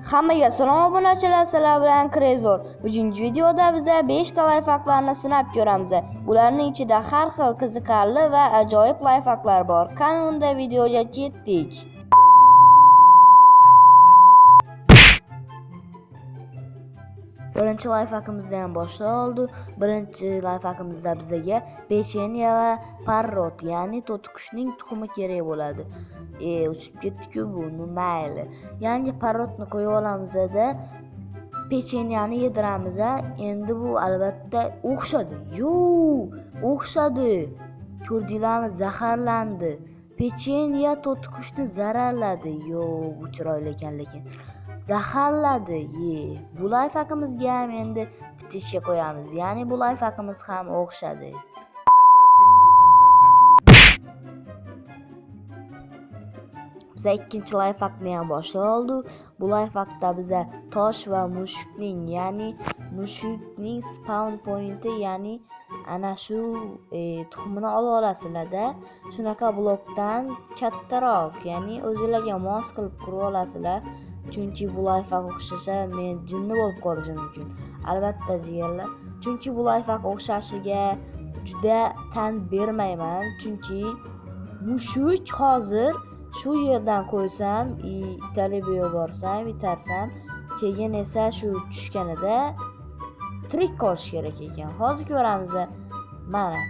Hammaga salom obunachilar, sizlar bilan Krezor. Bugungi videoda biza 5 ta layfhaklarni sinab ko'ramiz. Ularning ichida har xil qiziqarli va ajoyib layfhaklar bor. Qani unda videoga ketdik. Birinchi layfhakimizdan ham boshlab oldi. Birinchi layfhakimizda bizaga pechenya va parrot, ya'ni to'tiqushning tuxumi kerak bo'ladi. Uchib ketdi-ku bu, mayli. Yangi parrotni qo'yib olamizda, pechenyani yediramiz. Endi bu albatta o'xshadi. Yo'q, o'xshadi. Ko'rdinglarmi, zaharlandi. Pechenya to'tiqushni zararladi. Yo'q, bu chiroyli ekan lekin. Zaharladi. Bu layfhakimizga ham endi bitishga qo'yamiz. Ya'ni bu layfhakimiz ham o'xshadi. Biza ikkinchi layfhakni ham boshlab oldik. Bu layfhakda biza tosh va mushukning, ya'ni mushukning spawn pointi, ya'ni ana shu tuxumini olib olasizlarda. Shunaqa blokdan kattaroq, ya'ni o'zingizlarga mos qilib qurib olasizlar. Chunki bu layfhak o'xshasa men jinni bo'lib qolishim mumkin. Albatta jigarlar, chunki bu layfhak o'xshashiga juda tan bermayman, chunki mushuk hozir shu yerdan qo'ysam, italib yuborsam, itarsam, keyin esa shu tushganida tirik qolish kerak ekan. Hozir ko'ramiz. Mana,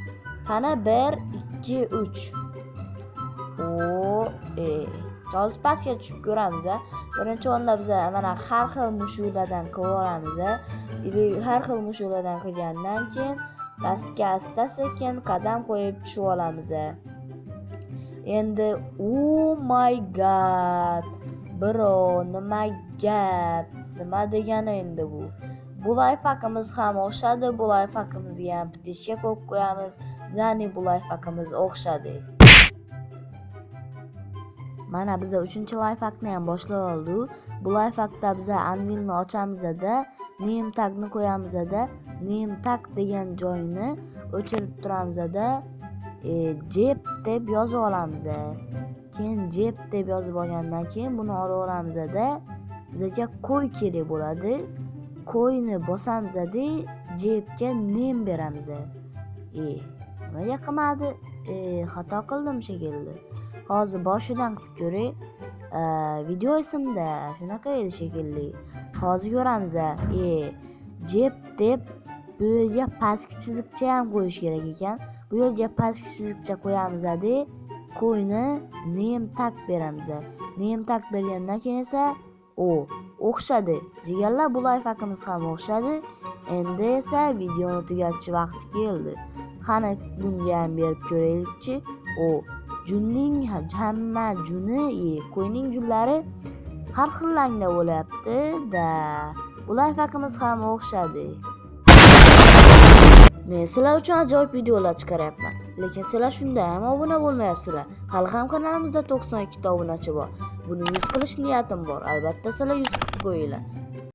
qani 1 2 3. O, hozir pastga tushib ko'ramiz. Birinchi o'rinda biz mana har xil mushuklardan qilib olamiz. Har xil mushuklardan qilgandan keyin pastga asta-sekin qadam qo'yib tushib olamiz. Endi oh my god, bro, nima gap? Nima degani endi bu? Bu layfhakimiz ham o'xshadi, bu layfhakimizga ham bitishga qo'yib qo'yamiz. Ya'ni bu layfhakimiz o'xshadi. Mana biza 3-layfhakni ham boshlab oldik. Bu layfhakda biza anvilni ochamiz-da, name tagni qo'yamiz-da, name tag degan joyini o'chirib turamiz-da, jeb deb yozib olamiz. Keyin jeb deb yozib olgandan keyin buni olib olamiz-da, bizga qo'y kerak bo'ladi. Qo'yni bosamiz-da, jebga name beramiz. Nimaga qilmadi? Xato qildim shekilli. Hozir boshidan qilib ko'ray. Video esimda shunaqa edi shekilli. Hozir ko'ramiz. Jeb deb bu yerga pastki chiziqcha ham qo'yish kerak ekan. Bu yerga pastki chiziqcha qo'yamiz-da, qo'yni name tag beramiz. Name tag bergandan keyin esa o'xshadi. Jigarlar, bu layfhakimiz ham o'xshadi. Endi esa videoni tugatish vaqti keldi. Qani bunga ham berib ko'raylikchi. Junning hamma juni, qo'yning junlari har xil rangda bo'lyapti da. Bu layfhakimiz ham o'xshadi. Men sizlar uchun ajoyib videolar chiqaryapman, lekin sizlar shunda ham obuna bo'lmayapsizlar. Hali ham kanalimizda 92 ta obunachi bor. Buni 100 qilish niyatim bor. Albatta sizlar 100 qilib qo'yinglar.